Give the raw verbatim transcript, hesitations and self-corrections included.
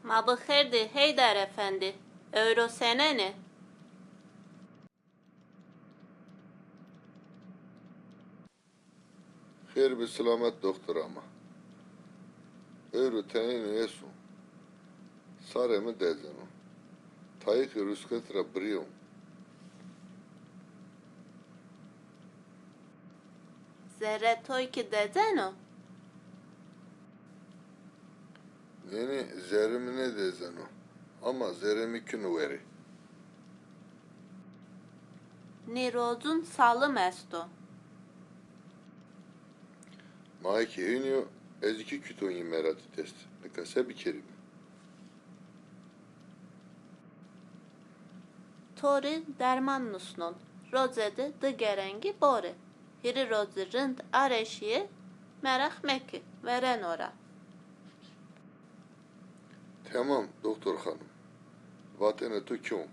Ma bi xêr dî Heyder Efendî. Ewro senenî? Xêr bi silamet doxtora ma. Ewro tenênî esto. Sarê mi dezeno. Tayîqê rusket ra birîyo. Zerrê to kî dezeno? Nê, nê, zerrê mi nêdezeno. Ama zerrê mi kino werê. Nê rozun salim esto. Ma kî hênî yo, ez kî kutonî meratî dest. Nika se bikerîme? To rê derman nusnon. Roze de di gerengî borê. Hîrê rozî rind areşîyê, meraq mekî, vereno ra. Temam, doktor xanim. Vatene to kewm.